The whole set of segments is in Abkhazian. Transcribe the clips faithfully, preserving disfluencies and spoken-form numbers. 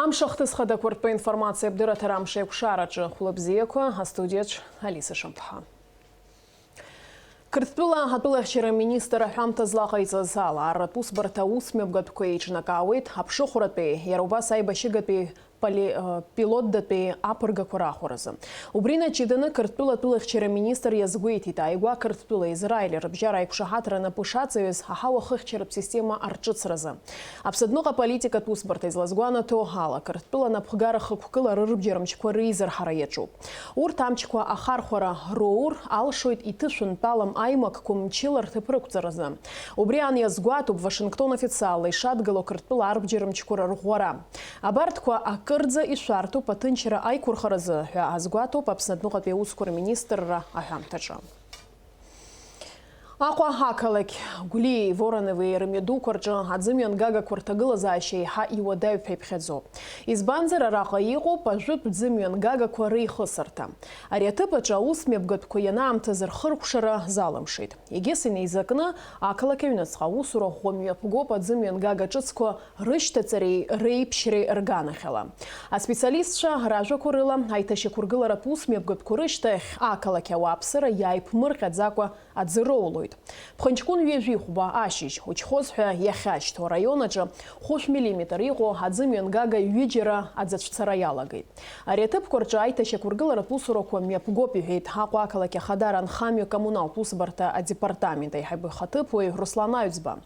Амш ахҭыс хадақәа ртәы информациа абдырраҭара амш еиқәшараҿы хәлыбзиақәа, астудиаҿ Алиса Шамԥҳа. Қырҭтәыла атәылахьчара аминистр аҳәамҭа злаҟаиҵаз ала, арратә усбарҭа аусмҩаԥгатәқәа еиҿнакаауеит аԥшыхәратәи, иара убас аибашьыгатәи поли-, э, пилотдатәи аԥыргақәа рахәаразы. Убри инаҷыданы Қырҭтәыла атәылахьчара аминистр иазгәеиҭеит, ааигәа Қырҭтәылеи Израили рыбжьара аиқәшаҳаҭра анапы шаҵаҩыз аҳауа хыхьчаратә система арҿыцразы. Аԥсадныҟа аполитикатә усбарҭа излазгәанаҭо ала, Қырҭтәыла напхгара хықәкыла рырбџьармчқәа реизырҳара иаҿуп. Урҭ амчқәа ахархәара роур алшоит иҭышәынтәалам аимакқәа мчыла рҭыԥ рықәҵаразы. Убри аан иазгәаҭоуп Вашингтон официалла ишадгыло Қырҭтәыла арбџьармчқәа рырӷәӷәара. Абарҭқәа акырӡа ишәарҭоуп аҭынчра аиқәырхаразы ҳәа азгәаҭоуп Аԥсны адәныҟатәи аусқәа рминистрра аҳәамҭаҿы. Аҟәа ақалақь Гәлиеи Воронови рымҩадуқәа рҿы аӡымҩангагақәа рҭагылазаашьа еиҳа иуадаҩуп ҳәа иԥхьаӡоуп. Избанзар, араҟа иҟоуп ажәытә ӡымҩангагақәа реихысырҭа. Ари аҭыԥ аҿы аус мҩаԥгатәқәа ианаамҭаз рхыркәшара залымшеит. Егьыс инеизакны ақалақь аҩныҵҟа аусура ӷәӷәа мҩаԥгоуп аӡымҩангага ҿыцқәа рышьҭаҵареи реиԥшьреи рганахьала. Аспециалистцәа ражәақәа рыла, аиҭашьақәыргыларатә ус мҩаԥгатәқәа рышьҭахь ақалақь ауааԥсыра иааиԥмырҟьаӡакәа аӡы роулоит. Ԥхынҷкәын ҩажәи хәба ашьыжь, учхозшәа иахьашьҭоу араион аҿы хәышә миллиметр иҟоу аӡы мҩангага ҩыџьара аӡыцәцара иалагеит. Ари аҭыԥқәа рҿы аиҭашьақәыргыларатә усурақәа мҩаԥгоуп, иҳәеит Аҟәа ақалақь ахадара анхамҩа коммуналтә усбарҭа адепартамент аиҳабы ихаҭыԥуаҩ Руслан Аҩӡба.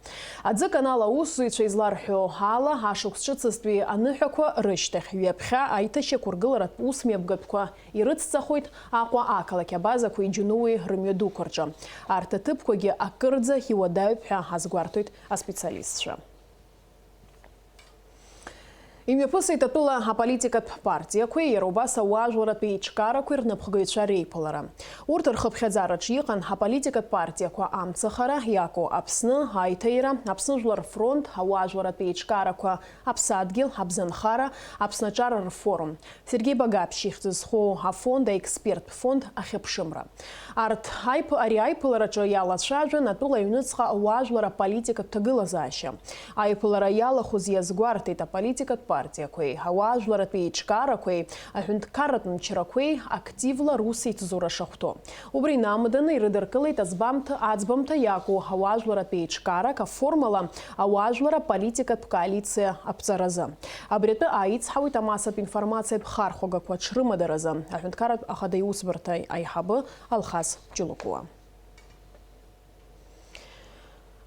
Аӡы канал аусзуҩцәа изларҳәо ала, ашықәс ҿыцызтәи аныҳәақәа рышьҭахь ҩаԥхьа аиҭашьақәыргыларатә ус мҩаԥгатәқәа ирыцҵахоит Аҟәа ақалақь абазақәеи Џьунуи рымҩадуқәа рҿы. Арҭ аҭыԥқәагьы акырӡа иуадаҩуп ҳәа азгәарҭоит аспециалистцәа. Имҩаԥысит атәыла аполитикатә партиақәеи, иара убас ауаажәларратә еиҿкаарақәеи рнапхгаҩцәа реиԥылара. Урҭ рхыԥхьаӡараҿы иҟан аполитикатә партиақәа амцахара, иаку Аԥсны, аиҭаира, Аԥсны Жәлар рфронт, ауаажәларратә еиҿкаарақәа, Аԥсадгьыл, Абзанхара, Аԥсны аҿар рфорум, Сергеи Багаԥшь ихьӡ зху афонд, аексперттә фонд Ахьыԥшымра. Арҭ аип-, ари аиԥылараҿы иалацәажәан атәыла аҩныҵҟа ауаажәлар аполитикатә ҭагылазаашьа. Аиԥылара иалахәыз иазгәарҭеит аполитикатә партиақәеи, ауаажәларратә еиҿкаарақәеи, аҳәынҭқарратә мчрақәеи активла рус еицзура шахәҭоу. Убри инамаданы ирыдыркылеит аӡбамҭа, аӡбамҭа иаку ауаажәларратә еиҿкаарак аформала ауаажәлар аполитикатә коалициа аԥҵаразы. Абри атәы ааицҳауеит амассатә информациатә хархәагақәа аҽрымадаразы, аҳәынҭқарратә ахада иусбарҭа аиҳабы Алхас Ҷулукуа.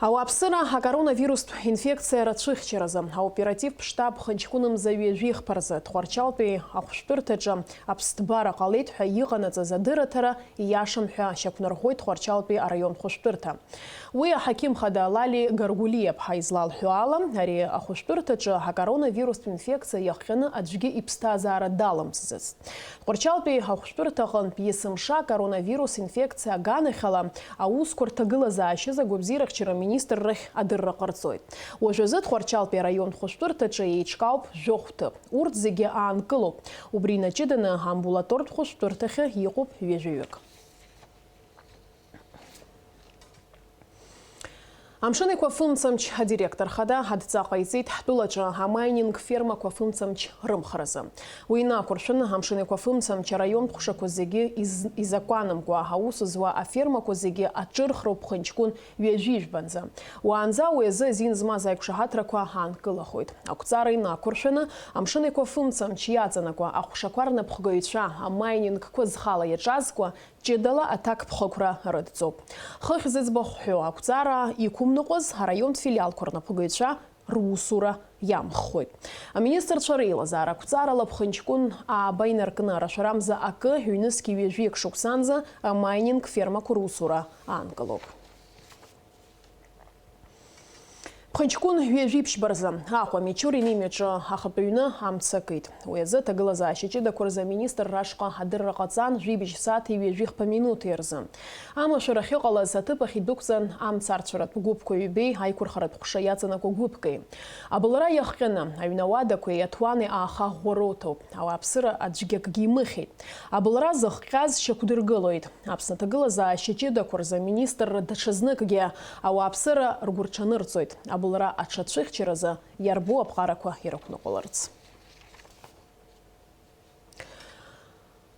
Ауааԥсыра акоронавирустә инфекциа рацәыхьчаразы аоперативтә штаб хынҷкәынымза ҩажәи хԥа рзы Тҟәарчалтәи ахәшәтәырҭаҿы аԥсҭбара ҟалеит ҳәа иҟанаҵаз адырраҭара ииашам ҳәа шьақәнарӷәӷәеит Тҟәарчалтәи араион хәышәтәырҭа. Уи аҳақьым хада Лали Гаргәлиаԥҳа излалҳәо ала, ари ахәышәтәырҭаҿы акоронавирустә инфекциа иахҟьаны аӡәгьы иԥсҭазаара даламсӡацт. Тҟәарчалтәи ахәшәтәырҭа аҟынтә есымша акоронавирус инфекциа аганахьала аусқәа рҭагылазаашьазы агәабзиарахьчара аминистррахь адырра ҟарҵоит. Уажәазы Тҟәарчалтәи араион хәышәтәырҭаҿы еиҿкаауп жәохә ҭыԥ. Урҭ зегьы аанкылоуп. Убри инаҷыданы амбулатортә хәышәтәырҭахьы иҟоуп ҩажәаҩык. Амшын Еиқәа фымцамч адиректор хада адҵа ҟаиҵеит ҳтәылаҿы амайнинг фермақәа фымцамч рымхразы. Уи инақәыршәаны, Амшын Еиқәа фымцамч араионтә ҟәшақәа зегьы из-, изакәанымкәа аус зуа афермақәа зегьы аҿырхроуп ԥхынҷкәын ҩажәи жәбанӡа. Уаанӡа уи азы азин змаз аиқәшаҳаҭрақәа аанкылахоит. Ақәҵара инақәыршәаны, Амшын Еиқәа фымцамч иаҵанакуа аҟәшақәа рнапхгаҩцәа амайнингқәа зхала иаҿазкуа ҷыдала аҭакԥхықәра рыдҵоуп. Хыхь зыӡбахә ҳәоу ақәҵара иқәымныҟәаз араионтә филиалқәа рнапхгаҩцәа русура иамххоит. Аминистрцәа реилазаара ақәҵарала ԥхынҷкәын ааба инаркны, рашәарамза акы, ҩнызқьи ҩажәи шықәсанӡа амайнинг фермақәа русура аанкылоуп. Ԥхынҷкәын ҩажәи ԥшьба рзы Аҟәа Мичурин имҩаҿы ахатәы ҩны амца акит. Уи азы аҭагылазаашьа ҷыдақәа рзы аминистр рашҟа адырра ҟаҵан, жәибжь сааҭи ҩажәи хԥа минуҭи рзы. Амашәыр ахьыҟалаз аҭыԥ ахь идәықәҵан амцарцәаратә гәыԥқәа ҩбеи аиқәырхаратә ҟәша иаҵанакуа гәыԥки. Абылра иахҟьаны, аҩны ауадақәеи аҭуани ааха ӷәӷәа роуҭоуп. Ауааԥсыра аӡәгьы акгьы имыхьит. Абылра зыхҟьаз шьақәдыргылоит. Аԥсны аҭагылазаашьа ҷыдақәа рзы аминистрра даҽазныкгьы ауааԥсыра ргәырҽанырҵоит, абылра аҽацәыхьчаразы иарбоу аԥҟарақәа ирықәныҟәаларц.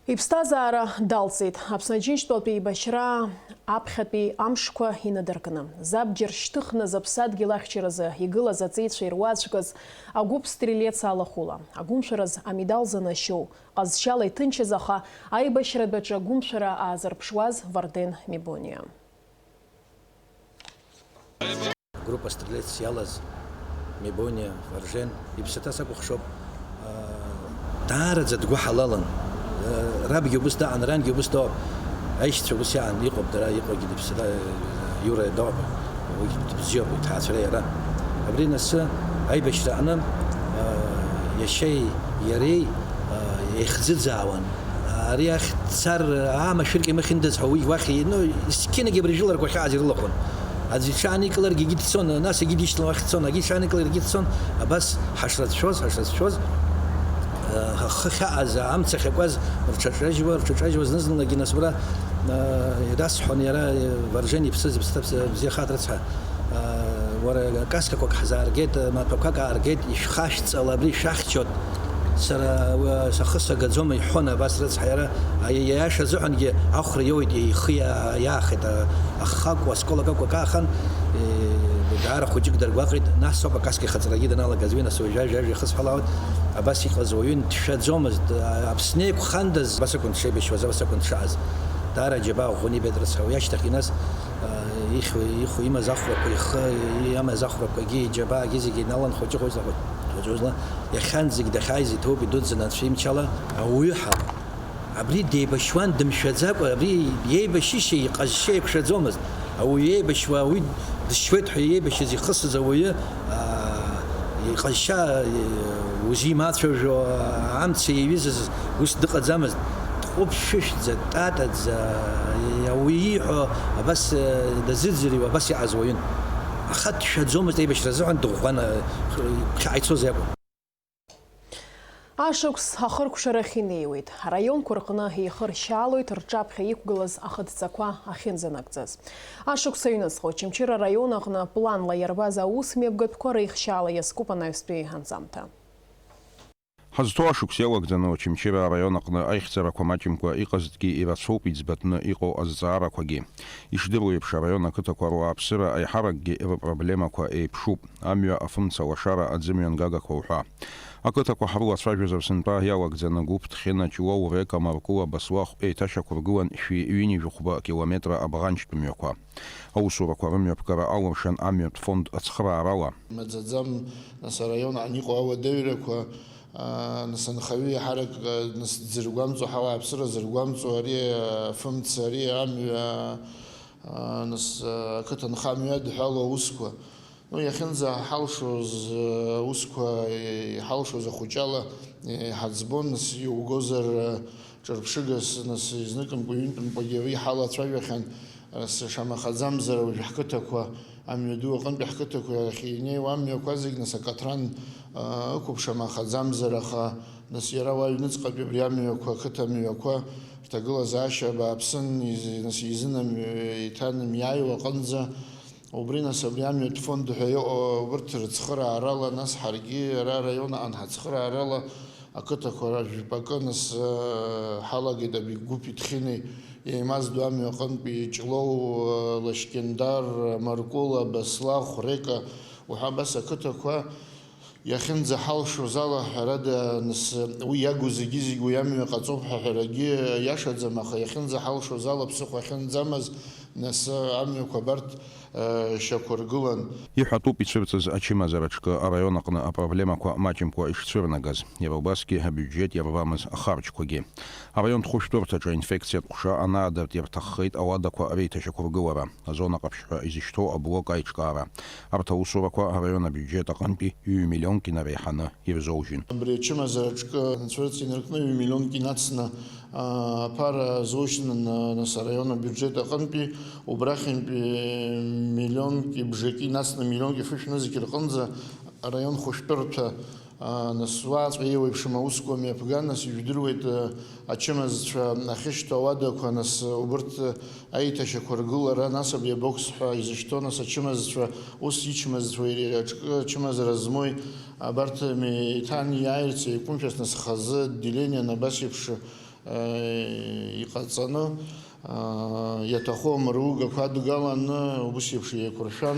Иԥсҭазаара далҵит. Аԥсны Аџьынџьтәылатәи еибашьра аԥхьатәи амшқәа инадыркны, забџьар шьҭыхны зыԥсадгьыл ахьчаразы игылаз аҵеицәа ируаӡәкыз агәыԥ Стрелец алахәыла, агәымшәараз амедал занашьоу, ҟазшьала иҭынчыз, аха аибашьратә аҿы агәымшәара аазырԥшуаз Варден Мебониа. Группа Стрелец иалаз Мебониа, Варжен, иԥсаҭа сакәыхшоуп. Даараӡа дгәыҳалалын. Рабгьы убыс даан, рангьы убыс дауп. Аишьцәа убыс иаан, иҟоуп дара, иҟоугьы дыԥсаҭа, Иура дауп. Уигьы дыбзиоуп, иҭаацәара иара. Абри насы аибашьра аҟны, иашьеи иареи еихӡыӡаауан. Ари ахь дцар, аамашәырк имыхьындаз ҳәа уи уахь, ну, зқьынагьы абри жәыларқәа хьаас ирылахәын. Аӡә иҽааникыларгьы егьи дцон, нас егьи дишьҭалан уахь дцон, егьи иҽааникылар егьи дцон, абас ҳашрацәшәоз, ҳашрацәшәоз, э, ҳхы хьааз, амца ахьакуаз рҽаҿажьуа, рҽаҿажьуа, зны-зынлагьы нас уара, э, ирасҳәон иара, э, Варжен иԥсы зыԥсҭа бзиахааит рыцҳа. Уара, каскақәак ҳзааргеит, маҭәақәак ааргеит, ишәхашәҵала, абри шәахьчоит. Сара, уа, сахы сагаӡом, иҳәон абас рыцҳа иара, аиаша азыҳәангьы ахәра иоуеит, ихы иа-, иаахеит, а-, ахакәу, аскол акакәу акы аахан, э, даара хәыҷык даргәаҟит, нас ауп акаска ихаҵарагьы даналагаз, уи нас уажәы ажәа ихысҳәалауеит, абас иҟаз уаҩы дшәаӡомызт, а-, Аԥсны еиқәхандаз, абас акәын дшеибашьуаз, абас акәын дшааз. Даара аџьабаа ӷәӷәаны ибеит рыцҳа, уи ашьҭахь инас, Ихьуа, ихәо имаз ахәрақәа, ихы иамаз ахәрақәагьы, иџьабаагьы зегьы налан хәыҷы-хәыҷ захәыҷ. Хәыҷы-хәыҷла иахьанӡагь дахьааиз иҭоуп идуӡӡаны анцәа имчала ауаҩы ҳа. Абри деибашьуан дымшәаӡакәа, абри иеибашьышьа иҟазшьа еиқәшәаӡомызт. Ауаҩы иеибашьуа, уи дышьуеит ҳәа иеибашьыз ихысыз ауаҩы, аа, иҟазшьа, узимацәажәо, амца иаҩызаз ус дыҟаӡамызт. Дҟәыԥшәышәӡа, татаӡа, ауаҩы ииҳәо абас, э, дазыӡырҩуа, абас иҟаз уаҩын. Аха дшәаӡомызт аибашьра азыҳәан, дыӷәӷәан, э, ԥхьаҟа ицозар акәын. Ашықәс ахыркәшарахь инеиуеит. Араионқәа рҟны еихыршьаалоит рҿаԥхьа иқәгылаз ахыдҵақәа ахьынӡанагӡаз. Ашықәс аҩныҵҟа Очамчыра араион аҟны планла иарбаз аусмҩаԥгатәқәа реихшьаала иазкуп анаҩстәи анҵамҭа. Ҳазҭоу ашықәс иалагӡаны Очамчыра араион аҟны аихьӡарақәа маҷымкәа иҟазҭгьы ирацәоуп иӡбатәны иҟоу азҵаарақәагьы. Ишдыру еиԥш, араион ақыҭақәа руааԥсыра аиҳаракгьы рпроблемақәа еиԥшуп. Амҩа, афымца, алашара, аӡымҩангагақәа уҳәа. Ақыҭақәа ҳрылацәажәозар сынтәа иалагӡаны Гәыԥ, Ҭхьына, Ҷлоу, Река, Маркула, Баслахә еиҭашьақәыргылан шәи ҩынҩажәи хәба километра абӷанҷтә мҩақәа. Аусурақәа рымҩаԥгара алымшан амҩатә фонд ацхыраарала. Маӡаӡам, нас, араион аҟны иҟоу ауадаҩрақәа, аа, нас, анхаҩы иаҳарак, аа, нас, дзыргәамҵуа, ҳауааԥсыра зыргәамҵуа, ари, аа, фымца, ари амҩа, аа, нас, аа, ақыҭанхамҩа адҳәалоу аусқәа. Ну, иахьынӡаҳалшоз, аа, аусқәа, иҳалшоз ахәыҷала, иҳаӡбон, нас, иугозар, аа, ҿырԥшыгас, нас, изныкымкәа, ҩынтәымкәагьы уи ҳалацәажәахьан, нас, шамахаӡамзар, уажә ҳқыҭақәа, амҩаду аҟынтәи ҳқыҭақәа ахь инеиуа амҩақәа зегь, нас, акаҭран, аа, ықәыԥшамахаӡамзар, аха, нас, иара уа аҩныҵҟатәи абри амҩақәа, ақыҭа мҩақәа рҭагылазаашьа бааԥсын, из-, нас, изынам-, иҭанамиааиуа аҟынӡа, убри, нас, абри амҩатә фонд ҳәа иҟоу, убырҭ рыцхыраарала, нас, ҳаргьы ара араион аҟны ҳацхыраарала, Ақыҭақәа ражәпакы, нас, ҳалагеит Абигәыԥи Ҭхьынеи еимаздо амҩа аҟынтәи Ҷлоу, Лашькьындар, Маркула, Баслахә, Река уҳәа абас ақыҭақәа иахьынӡаҳалшоз ала, ҳәарада, нас, уи иагу зегьы-зегь уи амҩа ҟаҵоуп ҳәа ҳәарагьы иашаӡам, аха иахьынӡаҳалшоз ала ԥсыхәа ахьынӡамаз, нас, амҩақәа абарҭ шьақәыргылан. Иҳәатәуп ицәырҵыз ачымазара ҿкы араион аҟны апроблемақәа маҷымкәа ишцәырнагаз, иара убасгьы абиуџьет иарбамыз ахарџьқәагьы. Араионтә хәышәтәырҭаҿы аинфекциатә ҟәша анаадырт ирҭаххеит ауадақәа реиҭашьақәыргылара, азона ҟаԥшьҳәа изышьҭоу аблок аиҿкаара. Арҭ аусурақәа араион абиуџьет аҟынтәи ҩ-миллионк инареиҳаны ирзоужьын. Абри ачымазара ҿкы анцәырҵ инаркны ҩ-миллионк инацны, аа, аԥара азушьҭын, нас, араион абиуџьет аҟынтәи, убрахьынтәи миллионки бжаки, нас, миллионки фышә нызқь рҟынӡа араион хәышәтәырҭа, аа, нас, уаҵәҟьа еиуеиԥшым аусқәа мҩаԥган, нас, ижәдыруеит, аа, ачымазцәа ахьышьҭоу ауадақәа, нас, убырҭ аиҭашьақәыргылара, нас абри абокс ҳәа изышьҭоу, нас ачымазцәа, ус ичымазцәа иара аҿкы ачымазара змои, абарҭ еиҭан иааирц еиқәымшәац, нас хазы отделениан абас еиԥш Иҟаҵаны, иаҭаху амругақәа адгаланы, ус еиԥш еиқәыршәан,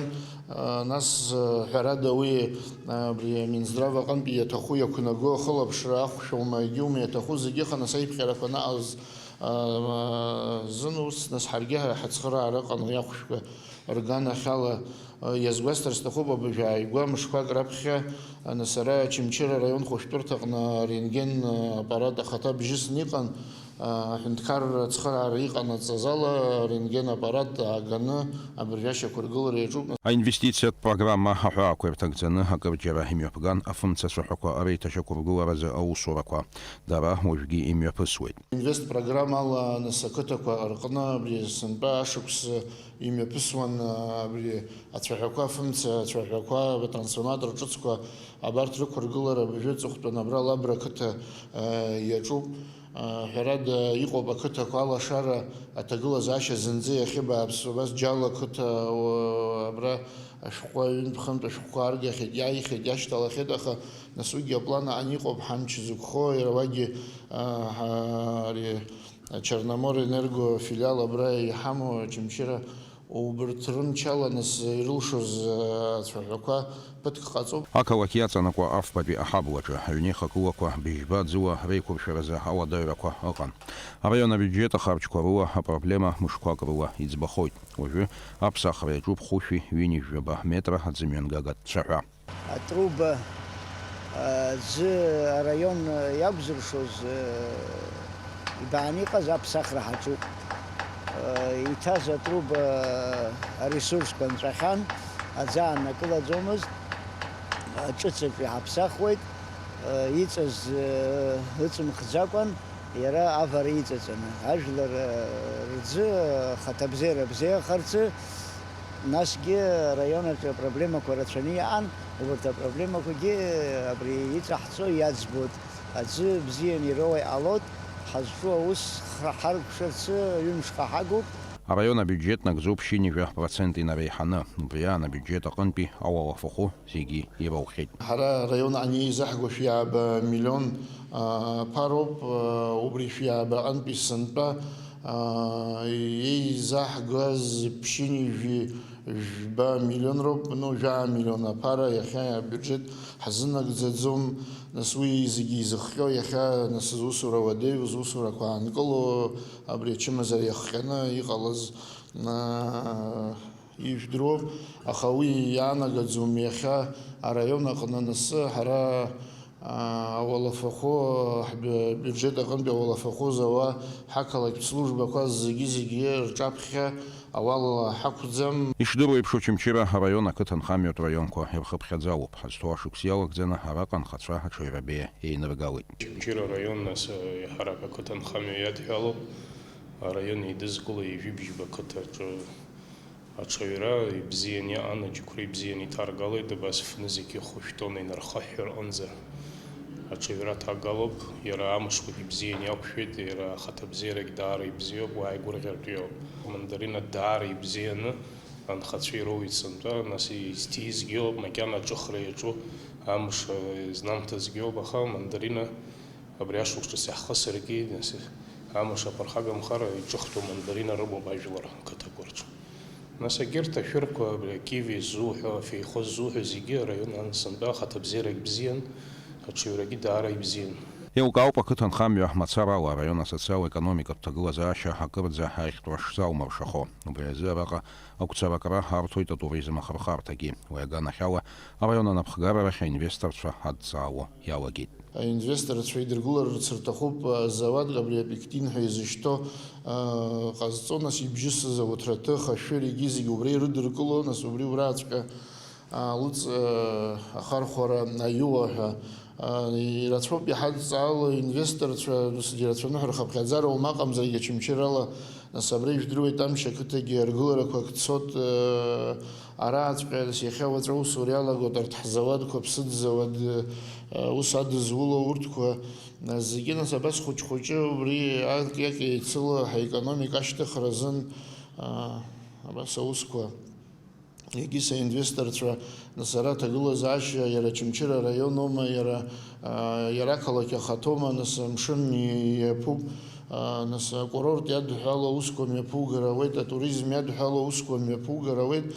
нас, ҳәарада, уи абри Минздрав аҟынтәи иаҭаху иақәнаго ахылаԥшра ахәшәума, егьиума иаҭаху зегьы ыҟан, нас аиԥҟьарақәа анаҟаз азын ус, нас ҳаргьы ҳацхыраара ыҟан уи ахәшәқәа рганахьала. Иазгәасҭар сҭахуп, абыржә ааигәа мышқәак раԥхьа, нас ара Очамчыра араион хәышәтәырҭаҟны арентген аппарат ахаҭа бжьысны иҟан, аҳәынҭқарра ацхыраара иҟанаҵаз ала арентген аппарат ааганы абыржә ашьақәыргылара иаҿуп. Аинвестициатә программа аҳәаақәа ирҭагӡаны акырџьара имҩаԥган афымцацәаҳәақәа реиҭашьақәыргыларазы аусурақәа. Дара уажәгьы имҩаԥысуеит. Инвест программала, нас, ақыҭақәа рҟны абри сынтәа ашықәс имҩаԥысуан, абри ацәаҳәақәа, афымца ацәаҳәақәа, атрансформатор ҿыцқәа, абарҭ рықәыргылара абыржәы аҵыхәтәан абра Лабра ақыҭа, а, иаҿуп. А, ҳәарада, иҟоуп ақыҭақәа алашара аҭагылазаашьа зынӡа иахьыбааԥсо, абас Џьал ақыҭа, уа, абра ашәҟәқәа, ҩынтә-хынтә ашәҟәқәа аргахьеит, иааихьеит, иашьҭалахьеит, аха нас уигьы аплан аан иҟоуп, ҳамч зықәхо, иара уагьы, а, ҳа-, ари Черноморэнерго филиал абра иҳамоу Очамчыра, убарҭ рымчала нас ирылшоз, а, ацәаҳәақәа ԥыҭк ҟаҵоуп. Ақалақь иаҵанакуа афбатәи аҳаблаҿы аҩнеихагылақәа быжьба ӡыла реиқәыршәаразы ауадаҩрақәа ыҟан. Араион абиуџьет ахарџьқәа рыла апроблема мышқәак рыла иӡбахоит. Уажәы аԥсахра иаҿуп хәышәи ҩынҩажәаба метра аӡымҩангагатә цәаҳәа. Атруба, а, аӡы араион иақәзыршоз, а, ибааны иҟаз аԥсахра ҳаҿуп. А, иҭаз атруба аресурсқәа нҵәахьан, аӡы ааннакылаӡомызт, а, ҿыцаҿ иҳаԥсахуеит, а, иҵаз, а, ыҵымхӡакәан, иара авара иҵаҵаны. Ажәлар, а, рзы, а, ахаҭабзиара бзиахарцы, насгьы араион аҿы апроблемақәа рацәаны иҟан, убарҭ апроблемақәагьы абри иҵаҳҵо иаӡбоит. Аӡы бзианы ироуа иҟалоит, ҳазҿу аус х-, ҳаркәшарцы ҩымшҟа ҳагуп. Араион абиуџьет нагӡоуп ԥшьынҩажәа процент инареиҳаны. Убри аан абиуџьет аҟынтәи ауалафахәы зегьы ираухьеит. Ҳара араион аан еизаҳго шәиааба миллион, а, ԥароуп, а, убри шәиааба аҟынтәи сынтәа, а, еизаҳгаз ԥшьынҩажәи жәба миллион роуп, ну, жәаа миллион аԥара иахьа абиуџьет ҳзынагӡаӡом, нас уи зегьы изыхҟьо иахьа, нас зусура уадаҩу, зусурақәа аанкыло, абри ачымазара иахҟьаны иҟалаз, а, ижәдыруоуп, аха уи иаанагаӡом иахьа араион аҟны, нас ҳара, а, ауалафахәы, ҳб-, бюджет аҟынтәи ауалафахәы зауа ҳақалақьтә службақәа зегьы-зегьы рҿаԥхьа ауал ҳақәӡам. Ишдыру еиԥш, Очамчыра араион ақыҭанхамҩатә раионқәа ирхыԥхьаӡалоуп. Ҳазҭоу ашықәс иалагӡаны араҟа анхацәа аҽаҩра беиа еиныргалеит. Очамчыра араион, нас, еиҳарак ақыҭанхамҩа иадҳәалоуп. Араион еидызкыло ҩажәи бжьба қыҭаҿы аҽаҩра ибзиан иаан, аџьықәреи бзиан иҭаргалеит, абас фны зегьы хәышәтәыла инархыҳәҳәо рҟынӡа аҽаҩра ҭагалоуп, иара амшқәагьы бзиан иақәшәеит, иара ахаҭабзиарагь даара ибзиоуп, уааигәырӷьартә иоуп. Амандарина даара ибзианы анхацәа ироуит сынтәа, нас изҭизгьы ыҟоуп, макьана аҿыхра иаҿу амш, э, знамҭазгьы ыҟоуп, аха амандарина Абри ашықәс ҿыц иаҳхысыргьы, нас, амш аԥырхагамхар, иҿыхтәу мандарина рымоуп ажәлар қыҭақәа рҿы. Нас егьырҭ ашәырқәа, абри акиви ззуҳәо, афеихәы ззуҳәо зегьы араион аан сынтәа ахаҭабзиарагь бзиан, аҽаҩрагьы даара ибзиан. Еилкаауп ақыҭанхамҩа мацарала араион асоциал-економикатә ҭагылазаашьа акырӡа аихтәра шзалмыршахо. Убри азы араҟа агәцаракра арҭоит атуризм ахырхарҭагьы. Уи аганахьала араион анапхгара рахь аинвесторцәа адҵаауа иалагеит. Аинвесторцәа идыргыларц рҭахуп, а, зауадк абри апектин ҳәа изышьҭоу, а, ҟазҵо, нас ибжьысыз ауҭраҭых, ашәыр, егьи зегьы убра ирыдыркыло, нас убри убраҵәҟьа, а, лыҵ-, а, ахархәара аиуа ҳәа, а, ирацәоуп иҳадҵаало инвесторцәа, нас ирацәаны ҳәа рхыԥхьаӡара ума аҟамзаргьы Очамчырала, нас абра ижәдыруеит амш ақыҭагьы аргыларақәак цот, а, Арааҵәҟьа иахьа уаҵәы аусура иалагоит арҭ ҳзауадқәа, ԥсыӡзауад, ус адызуло урҭқәа, зегьы, нас, абас хәыҷ-хәыҷы убри аки-аки еицыло ҳаекономика ашьҭыхра азын, абас аусқәа. Егьыс аинвесторцәа, нас, ара аҭагылазаашьа иара Очамчыра араион аума, иара, иара ақалақь ахаҭоума, нас, амшын иаԥуп. Нас акурорт иадҳәало аусқәа мҩаԥугар ауеит, атуризм иадҳәало аусқәа мҩаԥугар ауеит.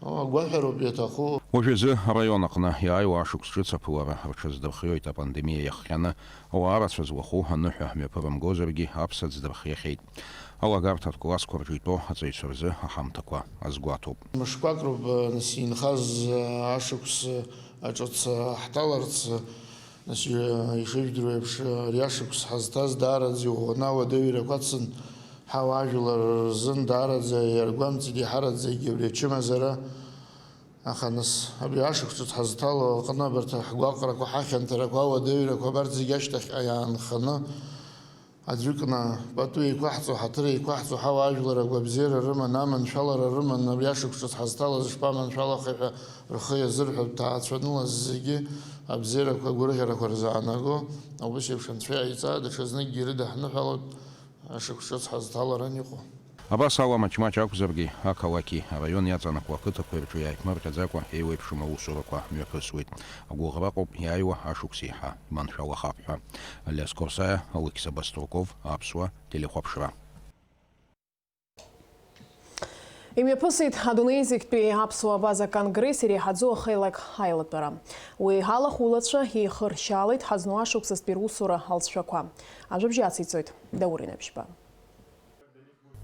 Агәаҳәароуп иаҭаху. Уажәазы араион аҟны иааиуа ашықәс ҿыц аԥылара рҽаздырхиоит апандемиа иахҟьаны. Ауаа рацәа зуаху аныҳәа мҩаԥырымгозаргьы аԥсаӡ дырхиахьеит. Алагарҭатә классқәа рҿы итәоу аҵаҩцәа рзы аҳамҭақәа азгәаҭоуп. Мышқәак роуп, нас, инхаз ашықәс аҿыц ҳҭаларц. Нас, ишыжәдыруа еиԥш, ари ашықәс ҳазҭаз даараӡа иӷәӷәаны ауадаҩрақәа ацын, ҳауаажәлар рзын даараӡа иаргәамҵит, иҳараӡагьы абри ачымазара. Аха нас абри ашықәс ҿыц ҳазҭало аҟны абарҭ ҳгәаҟрақәа, ҳахьанҭарақәа, ауадаҩрақәа абарҭ зегьы ашьҭахьҟа иаанханы, аӡәыкны пату еиқәаҳҵо, ҳаҭыр еиқәаҳҵо, ҳауаажәлар агәабзиара рыман, аманшәалара рыман, абри ашықәс ҿыц ҳазҭалаз шԥаманшәалахеи ҳәа рхы иазырҳәоит ҭаацәаныла зегьы абзиарақәа, агәырӷьарақәа рзаанаго, убыс еиԥш Анцәа иааиҵаа, даҽазныкгьы ирыдаҳныҳәалоит ашықәс ҿыц ҳазҭаларан иҟоу. Абас ала, маҷ-маҷ акәзаргьы, ақалақьи араиони аҵанакуа ақыҭақәеи рҿы иааиԥмырҟьаӡакәа еиуеиԥшым аусурақәа мҩаԥысуеит. Агәыӷра ыҟоуп иааиуа ашықәс еиҳа иманшәалахап ҳәа. Алиас Корсаиа, Алықьса Баструков, Аԥсуа телехәаԥшра. Имҩаԥысит адунеи зегьтәи аԥсуа абаза конгресс иреиҳаӡоу ахеилак аилатәара. Уи алахәылацәа еихыршьаалеит ҳазну ашықәсазтәи русура алҵшәақәа. Ажәабжь ациҵоит Даур Инаԥшьба.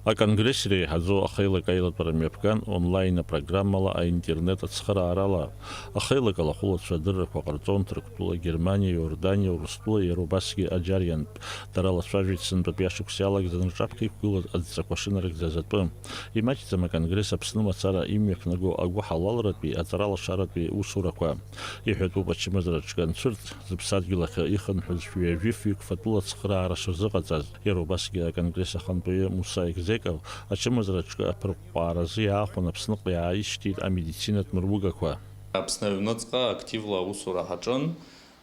Аконгресс иреиҳаӡоу ахеилак аилатәара мҩаԥган онлайн апрограммала, аинтернет ацхыраарала. Ахеилак алахәылацәа адыррақәа ҟарҵон Ҭырқәтәыла, Германиа, Иорданиа, Урыстәыла, иара убасгьы Аџьариантә. Дара лацәажәеит сынтәатәи ашықәс иалагӡаны рҿаԥхьа иқәгылаз адҵақәа шынарыгӡаз атәы. Имаҷӡам аконгресс Аԥсны мацара имҩаԥнаго агәыҳалалратәи аҵаралашаратәи усурақәа. Иҳәатәуп ачымазара аҿы анцәырҵ, зыԥсадгьыл ахь ихынҳәыз шәи жәафҩык фатәыла ацхыраара шырзыҟаҵаз. Иара убасгьы аконгресс ахантәаҩы Муса Егзеков ачымазара аҿы аԥырҟәҟәааразы иаахәан Аԥсныҟа иааишьҭит амедицинатә мыругақәа. Аԥсны аҩныҵҟа активла аусура ҳаҿын,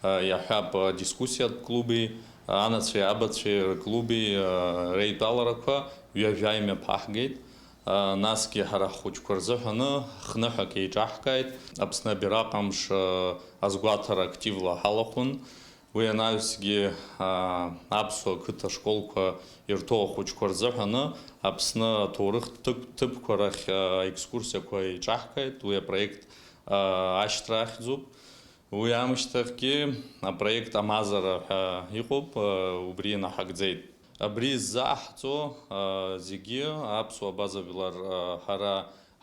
иаҳҳәап, адискуссиатә клуби, анацәеи абацәеи рклуби реидтәаларақәа ҩажәа имҩаԥаҳгеит. Насгьы ҳара ҳхәыҷқәа рзыҳәаны хныҳәак еиҿаҳкааит. Аԥсны абираҟ амш азгәаҭара активла ҳалахәын. Уи анаҩсгьы, аа, аԥсуа қыҭа школқәа ирҭоу ахәыҷқәа рзыҳәаны Аԥсны аҭоурыхтә ҭыԥ-, ҭыԥқәа рахь, аа, аекскурсиақәа еиҿаҳкааит. Уи апроект, аа, ашьҭра ахьӡуп. Уи аамышьҭахьгьы апроект Амазара ҳәа иҟоуп, аа, убри инаҳагӡеит. Абри ззааҳҵо, аа, зегьы аԥсуа абаза жәлар, аа, ҳара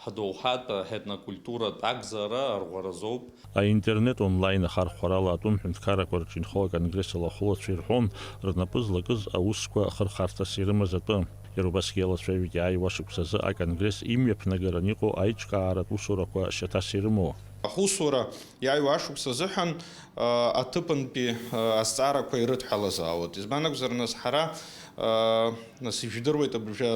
ҳдоуҳатә ҳетнокультуратә акзаара арӷәӷәаразоуп. Аинтернет онлайн ахархәарала атәым ҳәынҭқаррақәа рҿы инхо аконгресс алахәылацәа ирҳәон, рнапы злакыз аусқәа хырхарҭас ирымаз атәы. Иара убасгьы иалацәажәеит иааиуа шықәсазы аконгресс имҩаԥнагаран иҟоу аиҿкааратә усурақәа шьаҭас ирымоу. Аусура иааиуа ашықәс азыҳәан, а, аҭыԥантәи, а, азҵаарақәа ирыдҳәалазаауеит. Избан акәзар, нас, ҳара, а, нас, ижәдыруеит абыржәы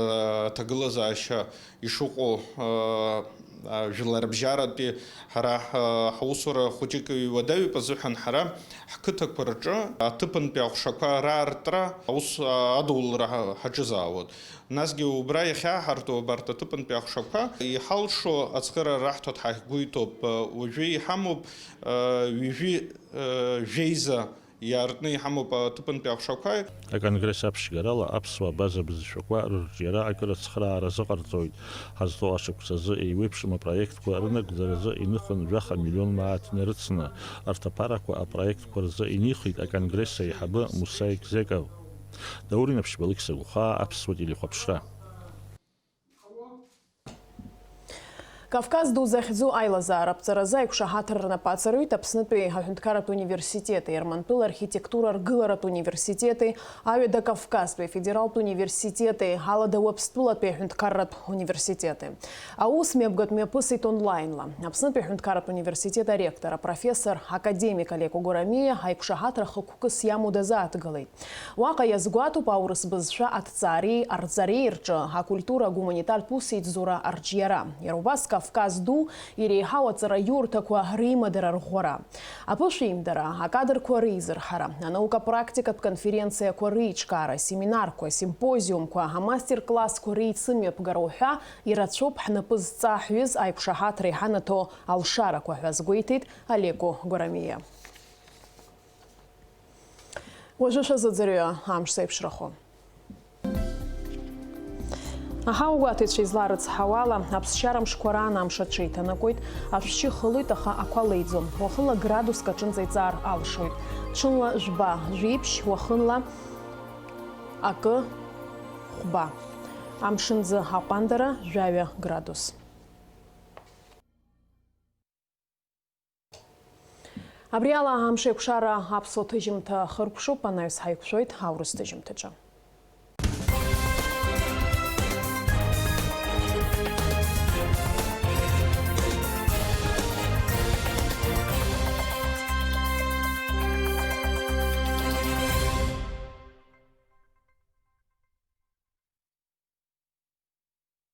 аҭагылазаашьа ишыҟоу, а, а, жәларбжьаратәи ҳара, а, ҳусура хәыҷык иуадаҩуп азыҳәан ҳара ҳқыҭақәа рҿы аҭыԥантәи аҟәшақәа раартра аус, а, адулра ҳа-, ҳаҿызаауеит. Насгьы убра иахьааҳарту абарҭ аҭыԥантәи аҟәшақәа иҳалшо ацхыраара раҳҭоит ҳәа ҳгәы иҭоуп. Уажәы иҳамоуп, а, ҩажәи, а, жәеиза иаартны иҳамоуп аҭыԥантәи аҟәшақәа. Аконгресс аԥшьгарала аԥсуа абаза бызшәақәа рырҿиара акыр ацхыраара азыҟарҵоит. Ҳазҭоу ашықәс азы еиуеиԥшым апроектқәа рынагӡаразы иныхын жәаха миллион мааҭ инарыцны. Арҭ аԥарақәа апроектқәа рзы инихит аконгресс аиҳабы Муса Егзеков. Даур Инаԥшьба, Алықьса Гәхаа, Аԥсуа телехәаԥшра. Кавказ ду захьӡу аилазаара аԥҵаразы аиқәшаҳаҭра рнапы аҵарҩит Аԥснытәи аҳәынҭқарратә университети, Ермантәыла архитектура ргыларатә университети, Аҩада Кавказтәи афедералтә университети, Алада Уаԥстәылатәи аҳәынҭқарратә университети. Аус мҩаԥгатә мҩаԥысит онлаинла. Аԥснытәи аҳәынҭқарратә университет аректор, апрофессор, академик Алеко Гәарамиа аиқәшаҳаҭра хықәкыс иамоу дазааҭгылеит. Уаҟа иазгәаҭоуп аурыс бызшәа аҭҵаареи арҵареи рҿы акультура агуманитартә усеицура арҿиара, иара убас Кавказ ду иреиҳау аҵараиурҭақәа реимадара рӷәӷәара, аԥышәеимдара, акадрқәа реизырҳара, анаука-практикатә конференциақәа реиҿкаара, асеминарқәа, асимпозиумқәа, амастер-классқәа реицымҩаԥгара уҳәа ирацәоуп ҳнапы зҵа ҳҩыз аиқәшаҳаҭра иҳанаҭо алшарақәа ҳәа азгәеиҭеит Алеко Гәарамиа. Уажәы шәазыӡырҩы амш зеиԥшрахо. Аҳауагәаҭаҩцәа изларыцҳауала, аԥсшьара мшқәа раан амш аҽеиҭанакуеит, ашәшьы хылоит, аха ақәа леиӡом. Уахынла градуск аҿынӡа иҵаар алшоит. Ҽынла жәба, жәиԥшь, уахынла акы хәба. Амшынӡы аҟәандара жәаҩа градус. Абри ала амшеикәшара аԥсуа ҭыжьымҭа хыркәшоуп, анаҩс ҳаиқәшәоит аурыс ҭыжьымҭаҿы.